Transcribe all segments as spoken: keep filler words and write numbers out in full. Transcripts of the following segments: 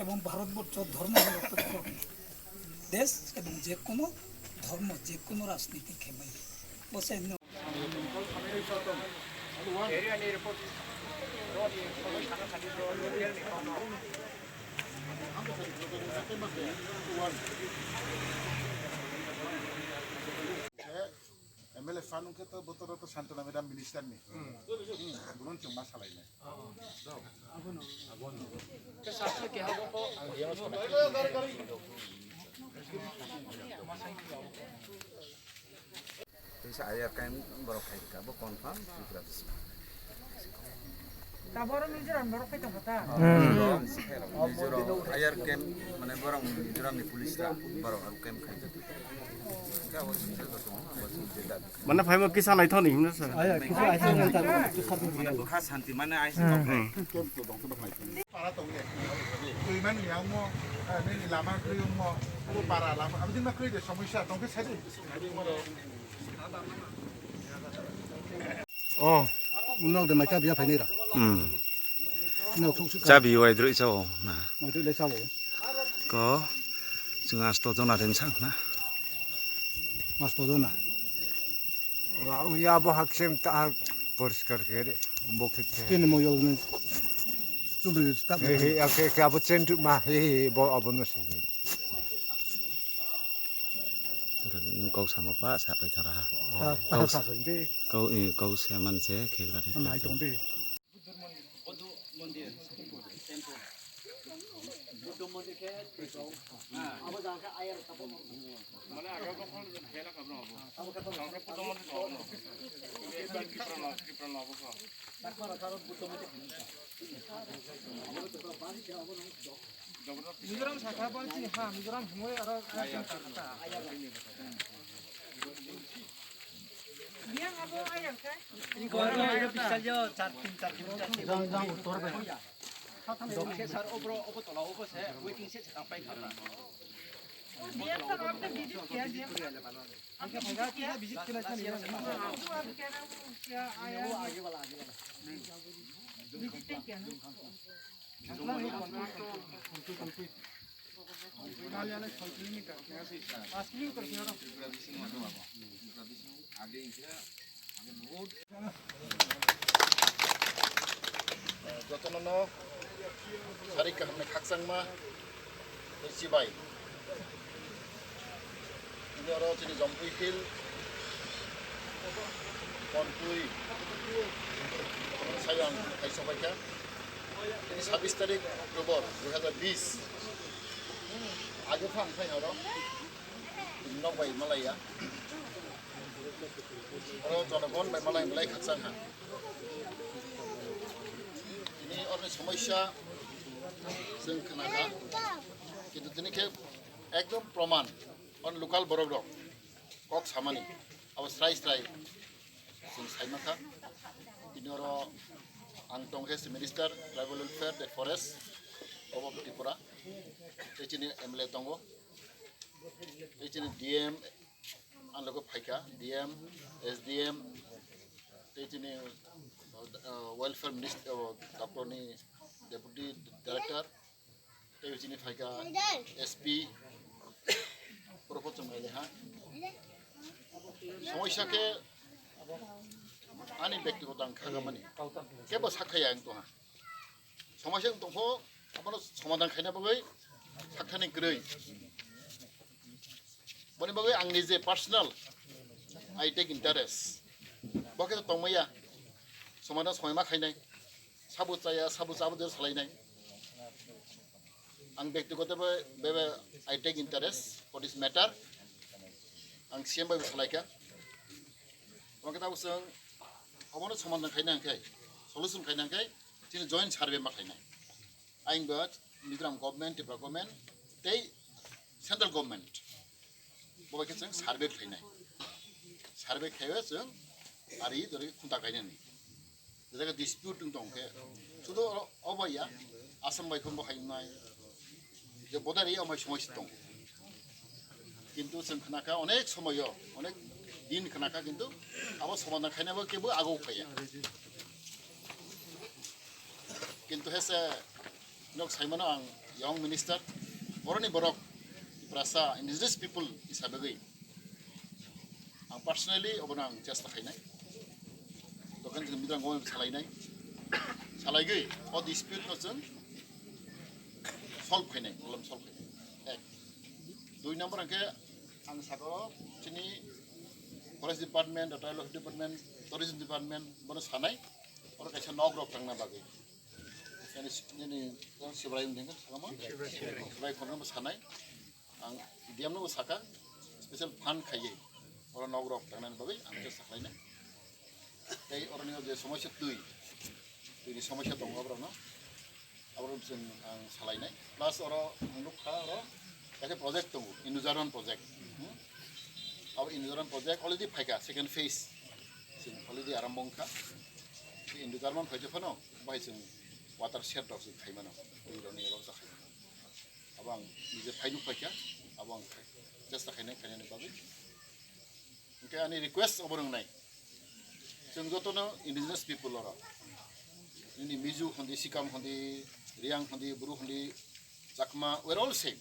এবং ভারতবর্ষ ধর্ম নিরপেক্ষ দেশ এবং যে কোনো ধর্ম, যে কোনো রাজনীতি খেলে বসে। M L A fan wngkhe to botor to Santana madam minister ni. Hmm, buron chwng ma salai nai. Kaisa ayar kain borok khai kha, bo confirm Tripura bisi. Taboro Mizoram borok khai tongkha ta? Hmm. Mizoram ayar camp, mane borok Mizoram ni police ta borok aro camp khai jatu. Khe abo sijak tongo, abo sijak dabi. Mane phaima kisa naithok ni himna sa. Aya, kisa aisa nang ta, kisa nang ta. Kha santi mane aisa. Hmm. Para tong le. Twi mani yang mo, eh, nini lama kri mo, mo para lama. Abdi ma kri de somosya tong ke sadi. Oh. Nok de mai chabi ya phaini ra. Hmm. Nok thuk suk. Chabi wai droi sao na. Wai droi le sao. Ko chwng asto jona ren sang na. Asto jona. Wa ya bo haksem ta poriskar khe de. Bo khe khe. Kene mo yol ne. Chulu ta. He he ake ke abo chen tu ma he he bo abo no se. Nung kau sama pa sa pai thara. Kau sa. Kau eh kau se man se khe gra de. Nai tong de. Mizoram sakha bor chini ha, Mizoram himoi aro. Yang abo ayang khe? Jang, jang, uttor bai. Dokhe sar obro, obo tola, obo se waiting shed se tang pai kha. Biya ta ram ta visit kiya, biya. Angke bhai ga kisa visit kena chani. Abu abu kya na wo kya aya. Visit te kya na? Kali ale soi kilometer kya se. Pas kilometer kya na? Jotono no sari kaham ni khakchangma tei chibai. Ini oro chini Jampui Hill, Kontui, sayang kaisa paikha. Ini sabis tarik October dui hazar bis. Age phang khai oro. Nok bai malaya. Oro jonogon bai malai malai khakchang ha. Ini orni somosya chwng khna kha. Kintu tini khe ekdom proman. On local borok rok kok samani. Abo srai srai chwng sai mankha. Tini oro ang tong khe si Minister Tribal Welfare tei Forest of Tripura. Tei chini M L A tongo. Tei chini D M ang logo phaikha, D M, S D M, tei chini, uh, welfare minister, uh, daptor ni deputy director, tei chini phaikha S P, propose chumai le ha. Somosya khe ani byaktigoto ang khagamani. Kebo sakhaya ang tongha. Somosya ang tongkho, abono somadhan khaina bagwi sakhani kwrwi. Boni bagwi ang nije personal, I take interest. Bo khe to tongmaya, somadhan soima khainai, sabo chaya, sabo chabo de salainai. Ang byaktigoto bhabe, bhabe I take interest for this matter. Ang C M bai salaikha. Omo khe tabuk chwng obono somadhan khaina hwnkhe, solution khaina hwnkhe, chini joint survey ma khainai. Ang ba Mizoram government, Tripura government, tei central government. Bo bai khe chwng survey khainai. Survey khaiwi chwng ari dori khunta kainani. Jaga dispute wng tong khe, sudo oro obo ya, Assam bai phunbo hai wngnai. Je bodari amai somoi si tong. Kintu chwng khnakha onek somoyo, onek din khnakha kintu abo somadhan khainabo kebo agok phaiya. Kintu hese Nok saimano ang young minister, boroni borok, Tiprasa indigenous people hisabagwi ang personally obono ang chesta khainai. Tokan jeng midang gom salainai, salaigwi o dispute no jeng solve khainai, problem solve khainai. Ek. Dui number angke ang saka o chini forest department, wildlife department, tourism department bono sanai, oro kaisa nok rok tangna bagwi. Yani, yani, Sibrai wngkha, sakamo? Sibrai. Sibrai khoroknwi bo sanai. Ang D M no bo saka, special fund khaiwi oro nok rok tangnani bagwi ang khe sakhlainai. Tei oroni je somosya twi, twini somosya tongo aborokno, aborok chwng ang salainai. Plus oro ang nukha oro kaisa project tongo, Indo-German project. Hmm? Abo Indo-German project already phaikha, second phase. Chwng already arambho wngkha. Indo-German phaikhe phano bai chwng watershed rok se khaimano, twi rokni abo se khaimano. Abo ang nije phai nuk phaikha, abo ang chesta khainai, khainani bagwi. Hwnkhe ani request obo wngnai, chwng jotono indigenous people oro, nini Mizo hondi, Sikam hondi, Riang hondi, Bru hondi, Chakma, we are all same.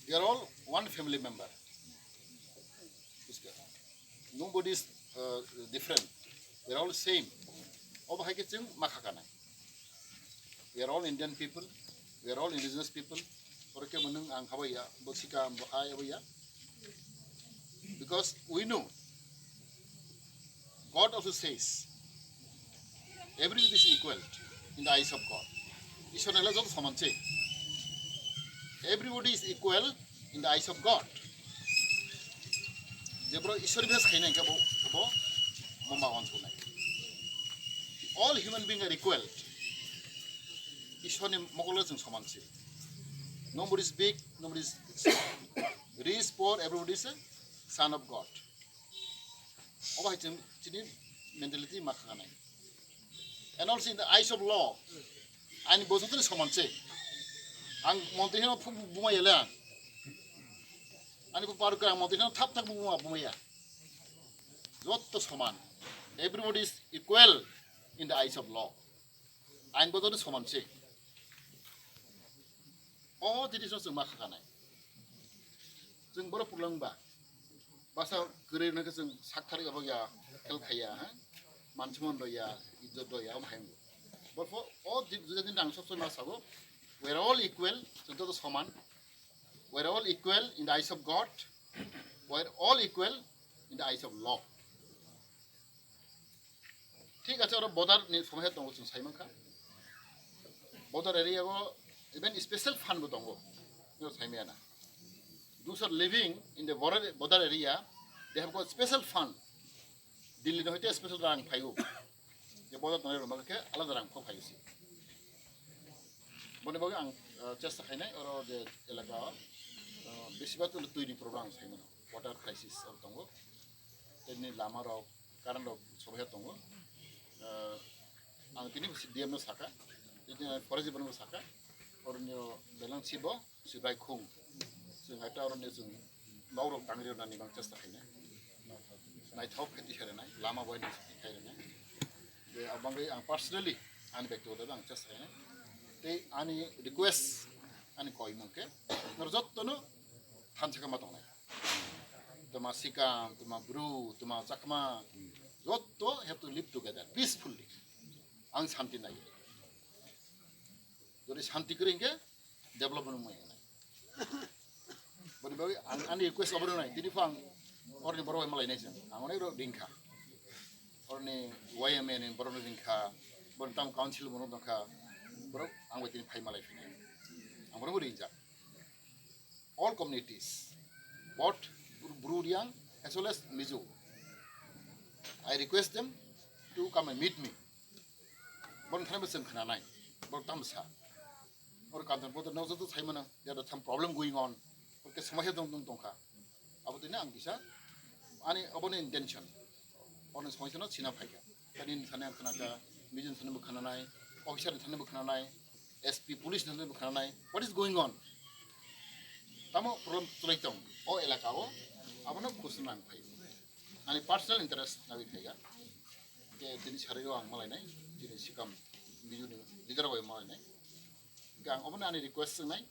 We are all one family member. Bujikhai? Nobody is, uh, different. We are all same. Obo hai khe chwng ma kha kanai. We are all Indian people. We are all indigenous people. Oro khe mwnwng ang habaiya, bo Sikam, bo hai habaiya. Because we know God also says, everybody is equal in the eyes of God. Ishwar nela joto soman se. Everybody is equal in the eyes of God. Jebro Ishwar bihas khaina hingke bo, bo, bo ma wansuknai. All human beings are equal. Ishwar ni mokolo chwng soman se. Nobody is big, nobody is small. Rich, poor, everybody is a son of God. Obo hai chwng chini mentality ma kha kanai. And also in the eyes of law, ani bo joto ni soman se. Ang montri hino phu-, buma yele ang. Ani bo paruk ang montri hino thap thap buma, buma ya. Joto soman. Everybody is equal in the eyes of law. Ain bo joto ni soman se. O tini so chwng ma kha kanai. Chwng borok pulang ba. Basa kwrwi rwna khe chwng sakthari abo ya, khel khaiya, ha? Manchimon rwya, ijjot rwya, omo hai wngo. Borok o di-, juda din rang sok sok ma sabo, we are all equal, chwng joto soman. We are all equal in the eyes of God. We are all equal in the eyes of law. Thik ache, oro border ni somosya tongo, chwng sai mankha. Border area o even special fund bo tongo, no sai maya na. Those are living in the border, border area, they have got special fund. Delhi no hoite special rang phaio. Je border tongnai rok khe alada rang pho phaio se. Boni bagwi ang, ah, chesta khainai, oro je elaka o, ah, besibak twi ni problem ang sai mano, water crisis oro tongo. Tei nini lama rok, current rok sobaisa tongo. Ah, ang tini D M no saka, tini forest department no saka, oroni o belang si bo, si bai khung. Chwng hai ta oroni chwng nok rok tangri rwnani bang chesta khainai. Naithok khe tikha rwnai, lama bai ni tikha rwnai. Je abangwi ang personally ani bektigoto ang chesta khainai. Tei ani request, ani koi mangkhe, nor jottono thansa khe ma tongnai. Toma Sikam, toma Bru, toma Chakma, jotto have to live together peacefully. Ang santi nai. Jodi santi kwrwi hwnkhe development wngmaya nai. Boni bagwi ang ani request obo rwnai, tini pho ang oroni borok bai malai nai chwng. Ang onek rok ringkha. Oroni Y M A ni borok no ringkha. Boni town council borok tongkha. Borok ang bai tini phai malai phinai. Ang borok ringjak. All communities, both Bru-, Bru Riang as well as Mizo. I request them to come and meet me. Borok thani bo chwng khnanai, borok tamo sa. Oro Kanchanpur no joto sai mano, there are some problem going on. Oro khe somosya dong, dong tongkha. Abo tini ang kisa, ani, aboni intention. Aboni somosya no sina phaikha. Tani ni thani ang khnakha, Mizo ni thani bo khnanai, officer ni thani bo khnanai, S P police ni thani bo khnanai. What is going on? Tamo problem chwlai tong, o elaka o, abono khosna ang phai. Ani personal interest nagwi khaikha. Ke tini sario ang malainai, tini Sikam Mizo ni leader bai malainai. Ang obono ani request wngnai,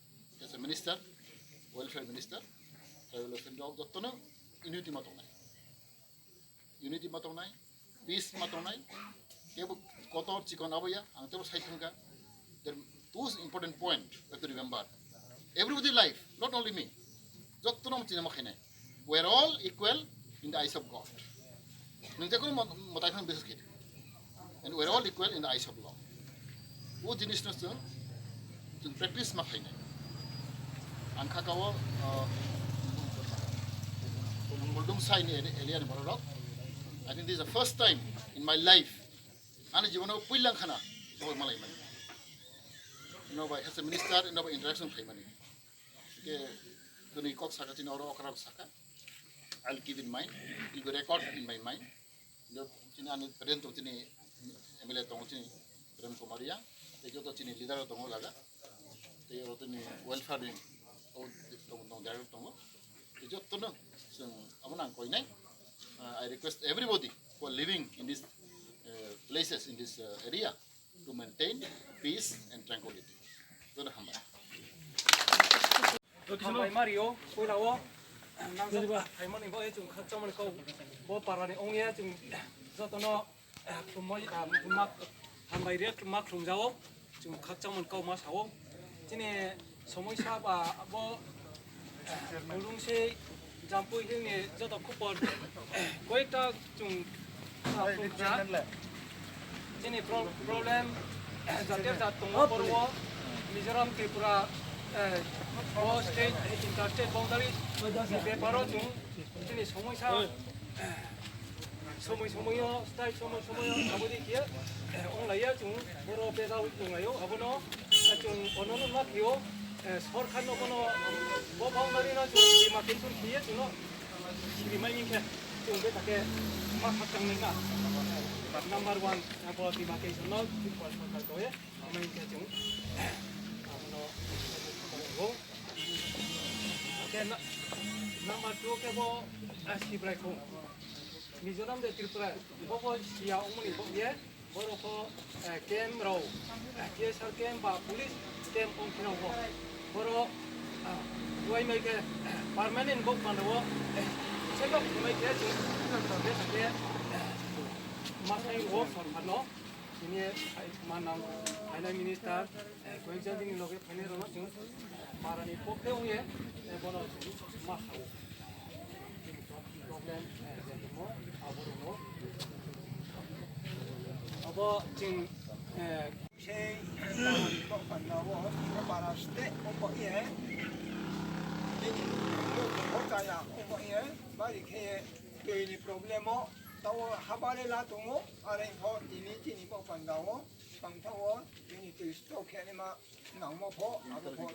as a minister, welfare minister, tribal welfare rok jottono unity ma tongnai. Unity ma tongnai, peace ma tongnai, kebo kotor chikon aboya, ang tebo sai thangka. There are two important point we have to remember. Everybody life, not only me. Jottono chini ma khainai. We are all equal in the eyes of God. Nwng jekono mo-, mwtai phano biswas khe. And we are all equal in the eyes of law. O jinis no chwng, chwng practice ma khainai. Ang kha kao, uh, Muldung Sai ni area, area ni borok rok. I think this is the first time in my life. Ani jibono puilang khana, no bai malai mani. No bai as a minister, no bai interaction khai mani. Ke tuni kok saka chini oro okra saka. I'll keep in mind. It will be record in my mind. Chini ani present tong chini M L A tong chini Prem Kumar Reang. Tei joto chini leader tong jaga. Tei oro tini welfare ni o tong tong jaga tongo. Tei joto no chwng amo nang koinai. Uh, I request everybody who are living in these uh, places, in this uh, area, to maintain peace and tranquility. Joto hambai. Hambai Mario, puila o nang jat phaimani bo e chwng khakchangmani kok bo parani ongya chwng jotono khumoi mak hambai re mak khumjao chwng khakchangmani kok ma sao chini somoi sa ba bo Mulungsei Jampui Hill ni joto khupor koyekta chwng khumja. Chini pro-, problem jater jat tongo borok o Mizoram, Tripura, eh, o state, interstate boundary ni beparo chwng chini somoi sa Somoi somoi o, style somoi somoi o, aboni khe, eh, onglaiya chwng boro bejal tonglaio, abono, eh, chwng onono ma phio, eh, sorkar no bono, bo boundary no chwng demarcation khiye chwngno siri mai khe chwng bethake ma khakchang nai na. Number one, eh, bo demarcation no chwng sorkar koye, mai khe chwng, abono, khe na, number two khe bo, eh, Sibrai khung. Mizoram de Tripura, bobo siya ongmani bo ye, borok ko, eh, camp rok, eh, T S R camp ba police camp ong kheno bo. Borok, ah, wai mai ke, eh, permanent bo panda bo, eh, check up mai ke, eh, ke, eh, masai wo sorkar no, sini, eh, manang, finance minister, eh, koyekjon dini loge phainai rokno chwng parani pokhe wngye, eh, bono chwng ma sao. Problem, eh, je tongmo, aborokno. Abo chwng, eh, sei, eh, parani pok panda o, para state o pok ye, nini, o kaya o pok ye, bari khe, twi ni problem o, tao habare la tongo, are pho tini chini pok panda o, tang tao, tini twi stock khe ma, nangmo pho, abo pho,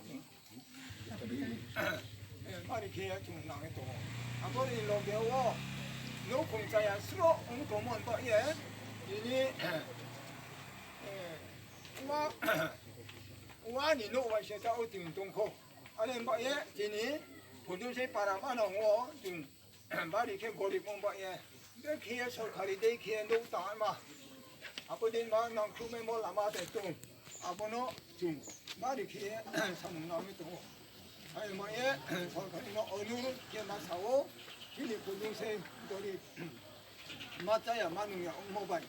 Eh, bari khe chwng nangwi tongo. Aboni loge o nukhung chaya sro wng tongmani bagwi tini, eh, wa, wani nuk bai se ta o tong tongkho. Ani bagwi tini Pudusai para mano o chwng bari khe gorib wng bagwi. Tei khiye sorkari tei khiye nuk tangma. Abo din ma nangkhukmai mo lama tei tung. Abono chung bari khiye samung nangwi tongo. Hai ma ye sorkari no onurudh khe ma sao, chini Pudusai gorib ma chaya ma nungya wngmo bai.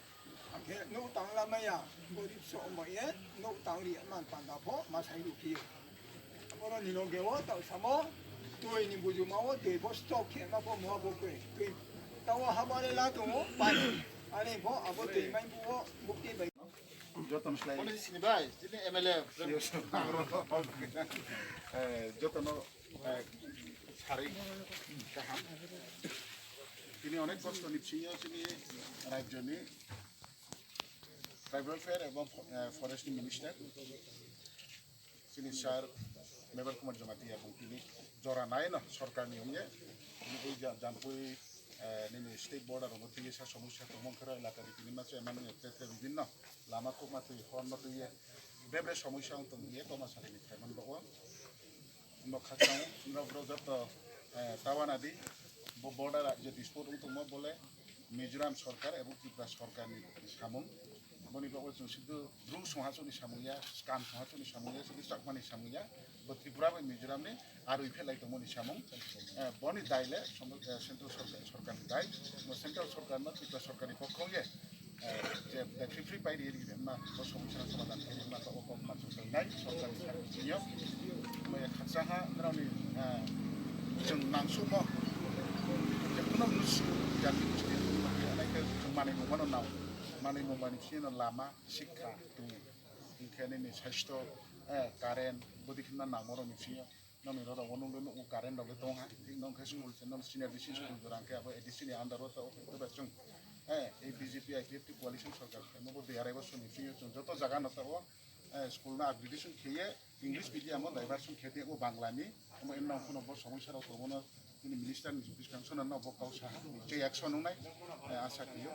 Akhe nuk tanglamaya gorib so wngma ye nuk tangri man panda pho ma sai rukhiyo. Boroni loge o tau samo twi ni bujuma o twi bo stock khe ma bo mo bo kwe twi tao habare la tongo pani ani bo abo twi mai bo bukti bai. Joton slai. Kono sini bai, sini M L A. Eh, jotono, eh, sari kaham. Tini onek kosto ni bisingo tini rajyo ni Tribal Welfare ebong, eh, Forest ni Minister. Chini sir Mebar Kumar Jamatia bung tini jora naino sorkar ni hwnye, tini ei ja-, Jampui, eh, nini state border rokno twi sa somosya tongmung khara elaka ni tini maso emang te te bibinno lama kokma twi horno twi ye bebre somosya wng tong ye toma sari ni thaiman bo o. Bo khakchang norok joto, eh, tawana di bo border je dispute wng tongmo bole Mizoram sorkar ebong Tripura sorkar ni samung. Boni bagwi chwng sidu Bru songha chwngni samung ya, Skam songha chwngni samung ya, sidu Chakmani samung ya, bo Tripura bai Mizoram ni arwi phelai tongmani samung. Eh, boni dai le som-, eh, central sorkar, sorkar ni dai. Bo central sorkar no Tripura sorkar ni pokho ye, eh, je, je free free pai ri ri ma, bo somosya no somadhan khe ri ma, bo kok ma chwng nai sorkar ni thani siniyo. Bo ya khatsa ha, nrao ni, eh, chwng nangsumo, je kuno mnusu jati gosti, nai khe chwng manwi mungmano nao, manwi mungmani siniyo lama, sikha, twi, hinkhe nini saisto, eh, current, bodi khimna nangmorokni siniyo. Nokni rorok o nukle nukgo current rok le tongha, thik nokhe school se nok senior D C school jora hwnkhe abo A D C ni under o tongo, hwnkhe bai chwng, eh, ei B J P I P F T coalition sorkar khe nobo dui arai bosor ni siniyo chwng joto jaga no tongo, eh, school no upgradation kheye English medium o diversion khe tei o Bangla ni, omo emno phano bo somosya rok tongmano nini minister ni bwskang sono no bo kok saha, je action wngnai, eh, asa khaiyo,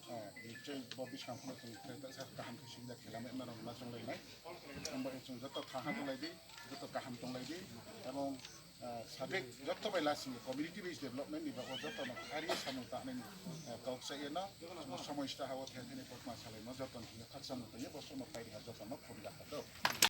eh, je bo bwskang phano chwng khlai ta sa kaham khe sibida khelama emno rok ma chwng lainai, omo chwng joto thaha tong lai di, joto kaham tong lai di, ebong, eh, sabik joto bai lasing community based development ni bago joto no khari samung ta nai, eh, kok sa eno, somoi sta hawo thai thai ni kokma salai no joto ni khaksa mung tong ye bo sono pai ri ha joto no khum da ha do.